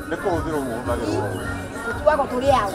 Nĩ kũhũthĩrwo mũhũthagĩrwo. Tũtuagwo tũrĩ ao.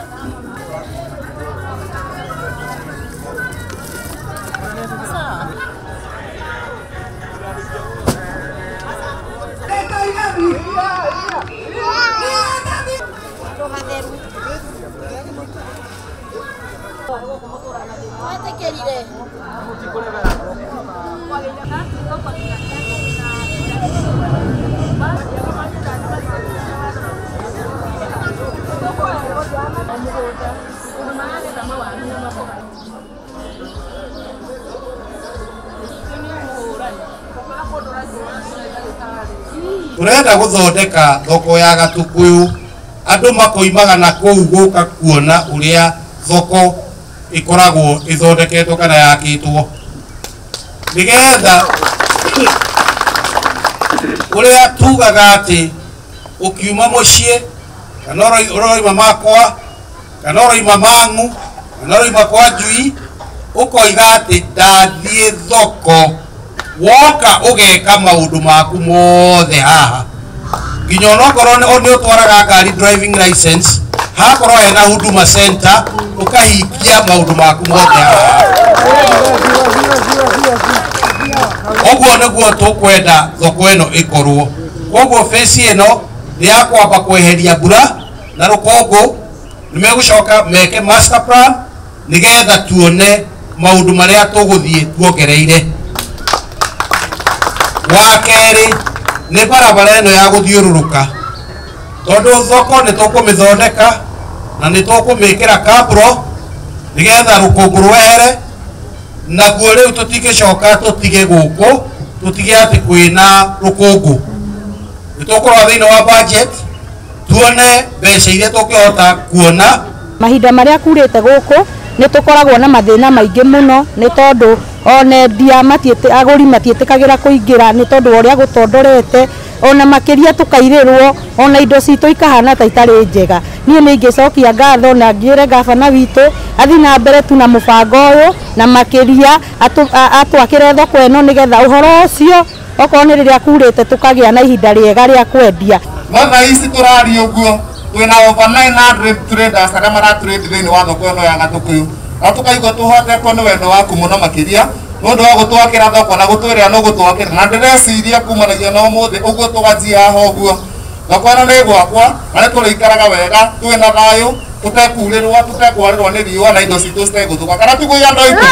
Turenda guthondeka thoko ya Gatukuyu andu makoimaga na kuu guka kuona uria thoko ikoragwo ithondeketwo kana yakitwo nigetha uria tugaga ati ukiuma mucii kana uroima makwa kana uroima mangu kana uroima kwa njui ukoiga ati ndathie thoko woka ugeka maundu maku mothe haha nginya onokorwo ni utwaraga ngari driving license hakorwo hena Huduma Center ukahingia maundu maku mothe haha. Uguo niguo tukwenda thoko ino ikorwo. Koguo face ino ni ya kwamba kweheria mbura na rukungu nimegucoka meke master plan nigetha tuone maundu maria tuguthie tuongereire. Wa keri ni barabara ino ya guthiururuka tondu thoko ni tukumithondeka na ni tukumikira kabro nigetha rukungu rwehere naguo riu tutigicoka tutige guku tutige ati kwina rukungu. Ni tukorwo thiini wa budget tuone mbeca iria tungihota kuona. Mahinda maria kurite guku ni tukoragwo na mathina maingi muno ni tondu ona endia aguri matiitikagira kuingira ni tondu uria gutondorete ona makiria tukairirwo ona indo citu ikahana ta itari njega. Nie ni ingicokia ngatho na ngire gabana witu athi na mbere tu na mubango uyu na makiria atwakire thoko ino nigetha uhoro ucio okorwo ni riria kurite tukagia na ihinda riega ria kwendia. No thaa ici turaria uguo twina over 900 traders aria maratrade thiini wa thoko ino ya Gatukuyu na tukaigua tuhotetwo ni wendo waku muno makiria nundu wa gutwakira thoko na gutwirira no gutwakira na ndireciria kumanagia na umuthi uguo tuganjia haha uguo thoko ino ni gwakwa na nitũrĩikaraga wega twina thayu tutekurirwo tutekwarĩrwo nĩ riũa na indo citũ citegũthũka kana tiguo andũ aitũ.